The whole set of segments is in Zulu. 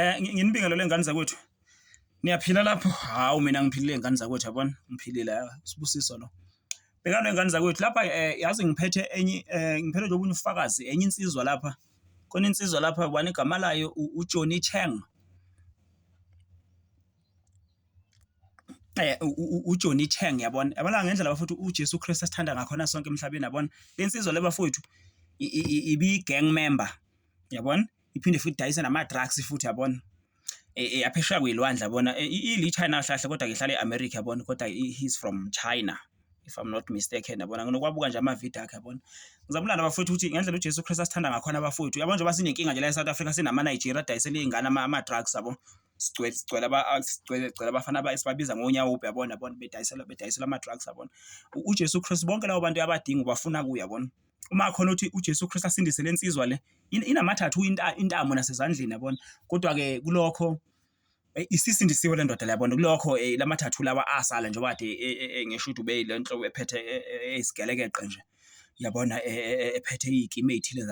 Nginibingelele ngane zakwethu. Niyaphila lapho? Hawu mina ngiphilile ngane zakwethu yabona, ngiphilile sibusiso lo. Bhekani ngane zakwethu lapha yazi ngiphethe enye ngiphethe nje obunye ubufakazi enye insizwa lapha. Khona insizwa lapha ubani igama layo uJohnny Cheng. UJohnny Cheng yabona, yabona ngendlela bafowethu uJesu Kristu asithanda ngakhona sonke emhlabeni yabona. Le nsizwa le bafowethu ibiyi-gang member yabona. Iphinde futhi idayise nama-drugs futhi yabona. Yaphesheya kwey'lwandle yabona, ili-China kahle kahle kodwa-ke ihlala e-America yabona, kodwa he's from China if I'm not mistaken yabona. Nginokuwabuka nje amavidiyo akhe yabona. Ngizama ukulanda bafowethu ukuthi ngendlela uJesu Kristu asithanda ngakhona bafowethu, uyabona njengoba sinenkinga nje la e-South Africa sinama-Nigeria adayisela iy'ngane ama-drugs yabo. Sigcwele sigcwele sigcwele sigcwele abafana esibabiza ngonyawupe yabona yabona bedayisela bedayisela ama-drugs yabona. UJesu Kristu bonke labo bantu uyabadinga ubafuna kuye yabona. Uma khona ukuthi uJesu Kristu asindise le nsizwa le inamathathu intamo nasezandleni yabona. Kodwa-ke kulokho isisindisiwe le ndoda le yabona kulokho lamathathu lawa asala njengoba kade ngisho ukuthi ubeyile nhlobo ephethe eyisigelekeqe nje yabona ephethe iy'kimu ey'thile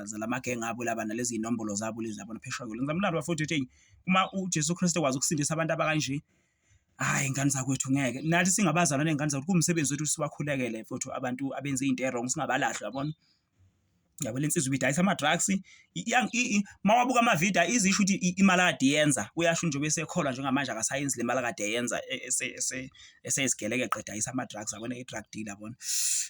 zalamagenge abo laba nalezi y'nombolo zabo lezi yabona phesheya. Ngizama bafowethu ukuthi uma uJesu Kristu ekwazi ukusindisa abantu abakanje, hhayi ngane zakwethu ngeke. Nathi singabazalwane ngane zakwethu kuwumsebenzi wethu ukuthi sibakhulekele mfowethu abantu abenza iy'nto e-wrong singabalahli uyabona. Yabo le nsizwa ibidayisa ama-drugs uma wabuka amavidiyo izisho ukuthi imali akade iyenza uyasho njengoba esekholwa njengamanje akasayenzi le mali akade eyenza eseyizigelekeqe edayisa ama-drugs yabona i-drug dealer yabona.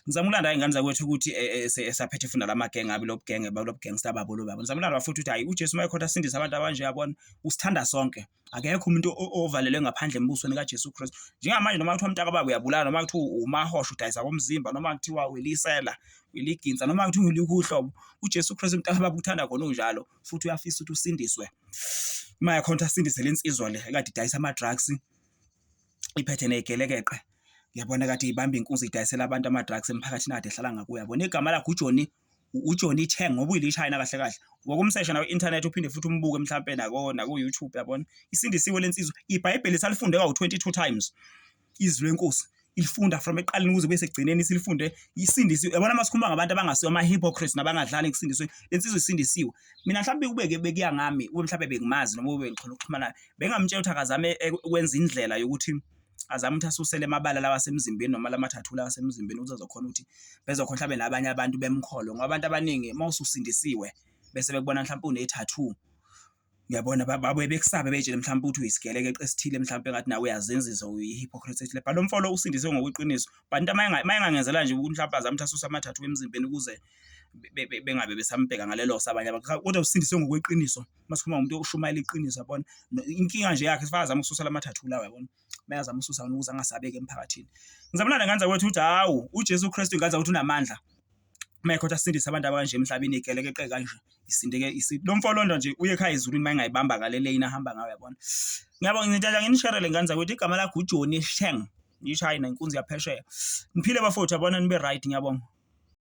Ngizama ukulanda iy'ngane zakwethu ukuthi esaphethe futhi nalamagenge abo lobugenge lobu-gangster babo lobu yabona. Ngizama ukulanda futhi ukuthi hhayi uJesu uma ekhona asindise abantu abanje yabona usithanda sonke. Akekho umuntu ovalelwe ngaphandle embusweni kaJesu Kristu. Njengamanje noma kuthiwa mntakababa uyabulala, noma kuthiwa umahosha udayisa komzimba, noma kuthiwa uyilisela, uyiliginsa, noma kuthiwa uliphi uhlobo, uJesu Kristu mntakababa uthanda khona unjalo futhi uyafisa ukuthi usindiswe. Uma yakhona ukuthi asindise le nsizwa le ekade idayisa ama-drugs, iphethe ney'gelekeqe. Uyabona kade ibamba inkunzi idayisela abantu ama-drugs emphakathini akade ehlala ngakuyo. Yabona igama lakhe uJohnny uJohnny Cheng ngoba uyilishayina kahle kahle. Ngokumsesha naku internet uphinde futhi umbuke mhlampe nako naku YouTube yabona. Isindisiwe lensizwa. IBhayibheli salifunde kawu 22 times. Izwi lenkosi ilifunda from ekuqaleni kuze kube sekugcineni silifunde isindisiwe. Yabona masikhuluma ngabantu abangasiwo ama hypocrites nabangadlali ekusindisweni. Lensizwa isindisiwe. Mina mhlampe kube ke bekuya ngami, ube mhlampe bengimazi noma ube ngixhumana ukuxhumana, bengamtshela ukuthi akazame ukwenza indlela yokuthi azame ukuthi asusele amabala lawa asemzimbeni noma lamathathu lawa asemzimbeni ukuthi azokhona ukuthi bezokhona mhlawumbe nabanye abantu bemkholwe ngoba abantu abaningi uma ususindisiwe bese bekubona mhlawumbe une-tattoo uyabona babuye bekusabe bey'tshele mhlawumbe ukuthi uyisigelekeqe esithile mhlawumbe engathi nawe uyazenzisa uyi-hypocrite ethile but lo mfo lo usindiswe ngokweqiniso but into uma engangenzela nje ukuthi mhlawumbe azame ukuthi asuse ama-tattoo emzimbeni ukuze bengabe besambheka ngalelo sabanye abantu kodwa usindiswe ngokweqiniso masikhuluma ngomuntu oshumayela iqiniso yabona inkinga nje yakhe sifaka azame ukususa lamathathu lawa yabona mayazama ukususa wona ukuze angasabeki emphakathini ngizabulanda nganza kwethu ukuthi hawu uJesu Kristu nganza ukuthi unamandla uma ekhotha asindise abantu abanje emhlabeni igelekeqe kanje isindeke lo mfo londo nje uye ekhaya ezulwini uma engayibamba ngale lane ahamba ngayo yabona ngiyabonga ngithanda nginisherele nganza kwethu igama lakhe uJohnny Sheng yishayina inkunzi yaphesheya niphile bafowethu yabona nibe right ngiyabonga.